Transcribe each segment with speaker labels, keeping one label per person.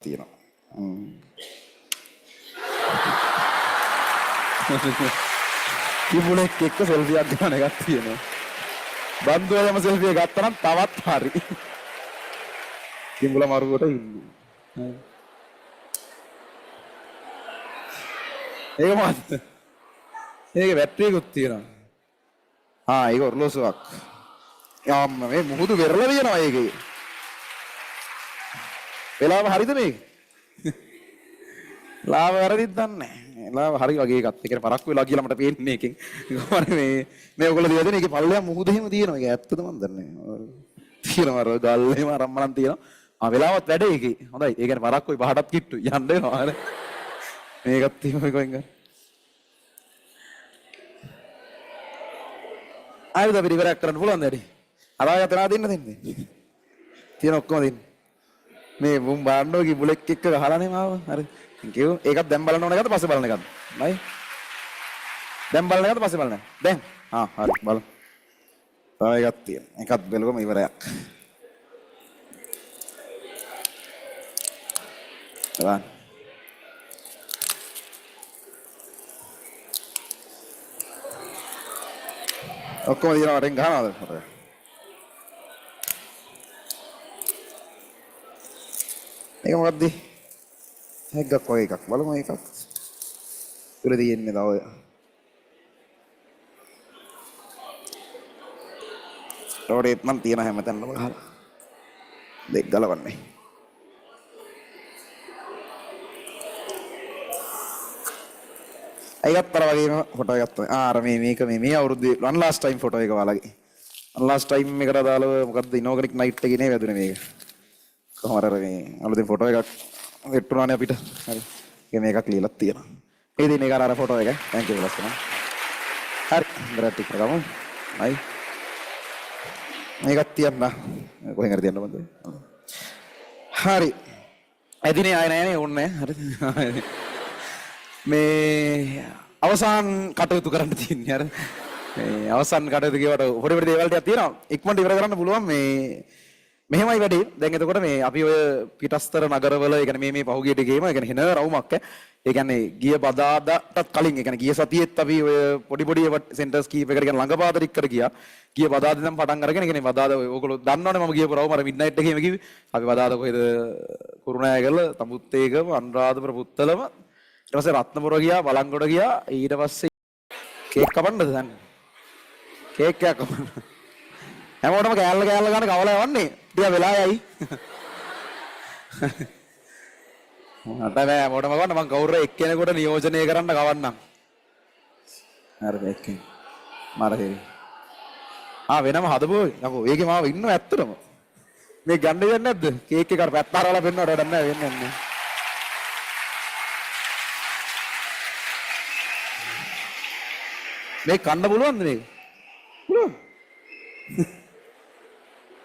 Speaker 1: තියෙනවා. කිඹුලෙක් එක්ක සෙල්ෆියක් ගන්න එකක් තියෙනවා. බන්දුවලම සෙල්ෆිය ගත්තා නම් තවත් හරි. කිඹුලා මරුවට ඉන්නේ. ඒක මොකද්ද? ඒකේ බැටරි එකකුත් තියෙනවා. ආ, ඒක ඔරලෝසුවක්. යාම්, මේ මුහුදු වෙරළ තියෙනවා ඒකේ. වෙලාව හරිද මේක? ලාව වැරදිද දන්නේ නැහැ. ලාව හරි වගේ එකක්. ඒ කියන්නේ පරක්කු වෙලා කියලා මට පේන්නේ එකෙන්. කොහොමද මේ මේ ඔයගොල්ලෝ දිහා දෙන ඒකේ පල්ලෙහා මුහුද එහෙම තියෙනවා. ඒක ඇත්තද මන් දන්නේ නැහැ. තියෙනවා, අර ගල් එහෙම අරම්මනම් තියෙනවා. ආ, වෙලාවත් වැඩ ඒකේ. හොඳයි. ඒ කියන්නේ පරක්කුයි පහටත් කිට්ටුයි. යන්න වෙනවා. හරි. මේකත් එහෙම කොහෙන් ගන්න. ආයෙත් අපිට ඉවරයක් කරන්න පුළුවන් දැඩි. අරාගත නා දෙන්න දෙන්නේ. තියෙන ඔක්කොම දෙන්න. මේ මුන් බලන්න ඔය කිඹුලෙක් එක්ක ගහලානේ මාව. හරි. Thank you. ඒකත් දැන් බලන්න ඕන එකද පස්සේ බලන එකද? නයි. දැන් බලන එකද පස්සේ බලන එක? දැන්. ආ, හරි, බලමු. තව එකක් තියෙනවා. එකත් බැලුවම ඉවරයක්. බලන්න. ඔක්කොම තියෙනවා, වටෙන් ගහනවද? හරි. මේක මොකද්ද? හැග්ගක් වගේ එකක්. බලමු ඒකත්. තුල තියෙන්නේ තව රෝඩේත් නම් තියෙන හැමතැනම ගහලා. දෙක් ගලවන්නේ. ඒකත් අර වගේම ෆොටෝ එකක් තමයි. ආ, අර මේ මේක මේ මේ අවුරුද්දේ වන් ලාස්ට් ටයිම් ෆොටෝ එක ඔයාලගේ. වන් ලාස්ට් ටයිම් එකට අදාළව මොකද්ද ඉනෝගනික් නයිට් එකේ නේ වැදුනේ මේක. කොහොම හරි අර මේ අලුතෙන් ෆොටෝ එකක් සෙට් වුණානේ අපිට. හරි. ඒක මේකක් ලියලා තියෙනවා. ඒ දින එක අර අර ෆොටෝ එක. Thank you ලස්සන. හරි. ඉවරක් ටික ගමු. හයි. මේකත් තියන්න. කොහෙන් හරි තියන්න බන්ද. හරි. ඇදිනේ ආයේ නෑනේ ඕනේ නෑ. හරි. මේ අවසාන කටයුතු කරන්න තියෙන්නේ අර මේ අවසන් කටයුතු කියවට පොඩි පොඩි දේවල් ටිකක් තියෙනවා. ඉක්මනට ඉවර කරන්න පුළුවන්. මේ මෙහෙමයි වැඩේ. දැන් එතකොට මේ අපි ඔය පිටස්තර නගරවල, ඒ කියන්නේ මේ මේ පහුගිය ටිකේම, ඒ කියන්නේ හෙන රවුමක් ඈ. ඒ කියන්නේ ගිය බදාදාටත් කලින්, ඒ කියන්නේ ගිය සතියේත් අපි ඔය පොඩි පොඩි ඒවා සෙන්ටර්ස් කීපයකට, කියන්නේ ළඟපාත ටිකකට ගියා. ගිය බදාදා ඉඳන් පටන් අරගෙන, ඒ කියන්නේ බදාදා ඔයගොල්ලෝ දන්නවනේ මම ගියපු රවුම අර මිඩ්නයිට් එකේම කිව්වේ. අපි බදාදා කොහෙද කුරුණෑගල, තඹුත්තේගම, අනුරාධපුර, පුත්තලම, ඊට පස්සේ රත්නපුර ගියා, බලංගොඩ ගියා. ඊට පස්සේ කේක් කපන්නද දැන්? කේක් එකක් කපන්න. හැමෝටම කෑල්ල කෑල්ල ගන්න කවලා යවන්නේ. ටික වෙලා යයි. මට බෑ හැමෝටම කවන්න, මං කවුරු එක්කෙනෙකුට නියෝජනය කරන්න කවන්නම්. හරිද එක්කෙනෙක්. මර හරි. ආ, වෙනම හදපුව යකෝ ඒකේ මාව ඉන්නව ඇත්තටම. මේ ගන්න දෙන්නේ නැද්ද? කේක් එක අර පැත්ත හරවලා පෙන්නවට වැඩක් නෑ වෙන්නේ නැහැ. මේ කන්න පුළුවන්ද මේක? පුළුවන්.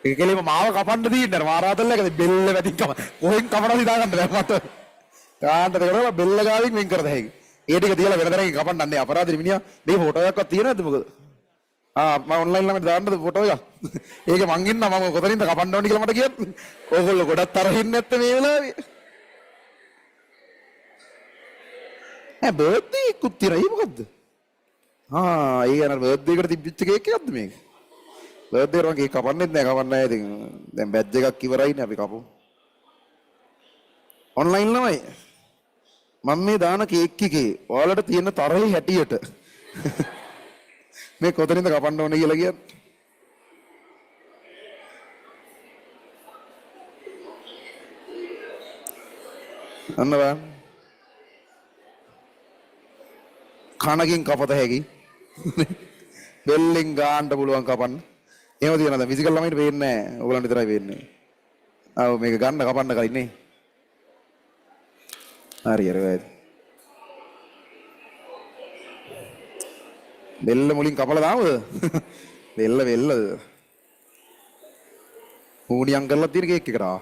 Speaker 1: ඒක කෙලින්ම මාව කපන්න තියෙන්නේ අර මාරාතල් එකද බෙල්ල වැදින් කම. කොහෙන් කපනවද හිතා ගන්න බැහැ මට. කාන්ට දෙකම බෙල්ල ගාවින් වෙන් කරද හැකි. ඒ ටික තියලා වෙන තැනකින් කපන්න අන්නේ අපරාධෙ මිනිහා. මේ ෆොටෝ එකක්වත් තියෙනවද මොකද? ආ, මම ඔන්ලයින් ළඟට දාන්නද ෆොටෝ එකක්? ඒක මං ඉන්නා, මම කොතනින්ද කපන්න ඕනේ කියලා මට කියන්න. ඕගොල්ලෝ ගොඩක් තරහින් නැත්තේ මේ වෙලාවේ. ඈ, බර්ත්ඩේ එකකුත් තියෙනවා. ඒ මොකද්ද? ආ, ඒ අර බර්ත්ඩේ එකට තිබ්බිච්ච කේක් එකක්ද මේක? බර්ත්ඩේ එකට මං කේක් කපන්නෙත් නෑ, කපන්නේ නෑ ඉතින්. දැන් බැජ් එකක් ඉවරයිනේ, අපි කපමු. ඔන්ලයින් ළමයි, මම මේ දාන කේක් එකේ ඔයාලට තියෙන තරහේ හැටියට මේ කොතනින්ද කපන්න ඕනේ කියලා කියන්න. අන්න බලන්න. කනකින් කපත හැකි. බෙල්ලෙන් ගාන්න පුළුවන් කපන්න. එහෙම තියෙනවා දැන් ෆිසිකල් ළමයින්ට පේන්නේ නැහැ. ඔයගොල්ලන්ට විතරයි පේන්නේ. ආ, ඔව්, මේක ගන්න කපන්න කලින් නේ. හරි හරි ඔය. බෙල්ල මුලින් කපලා දාමුද? බෙල්ල බෙල්ල. මූණියම් කරලා තියෙන කේක් එකට ආ.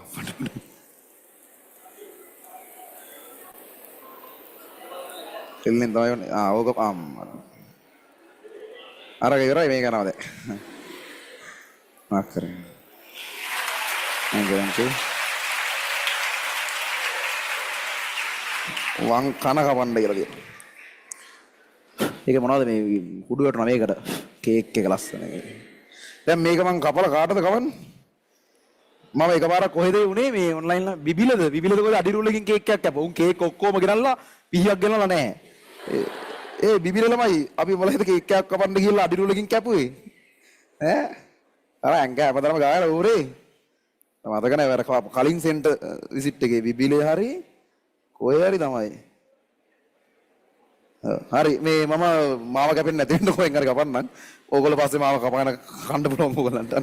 Speaker 1: බෙල්ලෙන් තමයි යන්නේ. ආ, ඕක අම්මා. අරක ඉවරයි, මේක යනවා දැන්. මාක් කරගෙන. Thank you, thank you. වං කන කපන්න කියලා තියෙනවා. ඒක මොනවද මේ කුඩු වැටුණා මේකට. කේක් එක ලස්සන එක. දැන් මේක මං කපලා කාටද කවන්නේ? මම එකපාරක් කොහෙද උනේ මේ ඔන්ලයින් ලා බිබිලද බිබිලද කොහෙද අඩි රූලකින් කේක් එකක් කැපුවා. උන් කේක් ඔක්කොම ගෙනල්ලා පිහියක් ගෙනල්ලා නැහැ. ඒ ඒ බිබිල ළමයි අපි මොලේද කේක් එකක් කපන්න ගිහලා අඩි රූලකින් කැපුවේ. ඈ අර ඇඟ හැමදාම ගාලා ඌරේ. මතක නෑ අර කලින් සෙන්ටර් විසිට් එකේ බිබිලේ හරි කොහේ හරි තමයි. හරි මේ මම මාව කැපෙන්නේ නැති වෙන්න කොහෙන් හරි කපන්නම්. ඕගොල්ලෝ පස්සේ මාව කපගෙන කන්න පුළුවන් ඕගොල්ලන්ට.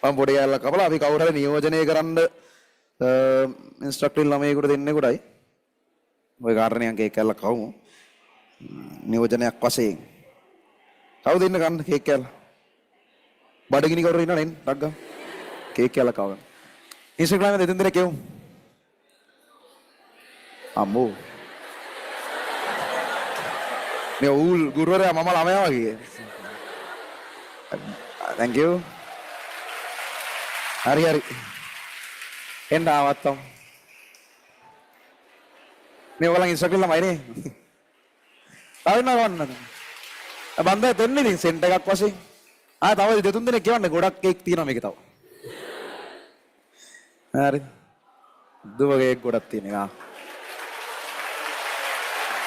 Speaker 1: මම පොඩි කෑල්ලක් කපලා අපි කවුරු හරි නියෝජනය කරන්න ඉන්ස්ට්‍රක්ටිව් ළමයෙකුට දෙන්නෙකුටයි ඔය කාරණේ කේක් කෑල්ලක් කවමු. නියෝජනයක් වශයෙන්. කවුද ඉන්න කන්න කේක් කෑල්ල? බඩගිනි කවුරු ඉන්නවනේ එන්න ටක් ගා. කේක් කෑල්ලක් කවගන්න. ඉන්ස්ටාග්‍රෑම් එකේ දෙතුන් දෙනෙක් එවමු. අම්මෝ. මේ ඌල් ගුරුවරයා මම ළමයා වගේ. Thank you. හරි හරි. එන්න ආවත් තම. මේ ඔයගොල්ලන් ඉන්ස්ට්‍රක්ටර් ළමයි නේ. තව ඉන්නවා ගන්න. බන්දා දෙන්න ඉතින් සෙන්ට් එකක් වශයෙන්. ආ තව දෙතුන් දෙනෙක් කියවන්න ගොඩක් කේක් තියෙනවා මේකේ තව. හරි. දුව කේක් ගොඩක් තියෙනවා.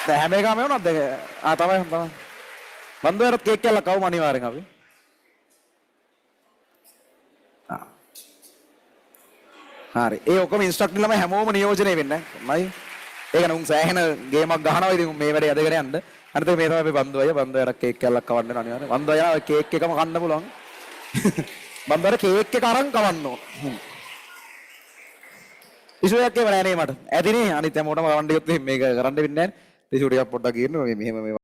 Speaker 1: දැන් හැම එකම එවනවද? ආ තව තව. බන්දුවරත් කේක් කෑල්ලක් කවමු අනිවාර්යෙන් අපි. හරි. ඒ ඔක්කොම ඉන්ස්ට්‍රක්ටර් ළමයි හැමෝම නියෝජනය වෙන්න. මයි. ඒ කියන්නේ උන් සෑහෙන ගේමක් ගහනවා ඉතින් උන් මේ වැඩේ ඇදගෙන යන්න. අනිත් එක මේ තමයි අපේ බන්දු අයියා. බන්දු අයියාට කේක් කෑල්ලක් කවන්න වෙන අනිවාර්යෙන්. බන්දු අයියා කේක් එකම කන්න පුළුවන්. බන්දු අයියා කේක් එක අරන් කවන්න ඕන. ටිෂු එකක් එහෙම නෑ නේ මට. ඇතිනේ අනිත් හැමෝටම කවන්න ගියොත් එහෙම මේක කරන්න වෙන්නේ නෑ. ටිෂු ටිකක් පොඩ්ඩක් ගිහින් මේ මෙහෙම මේ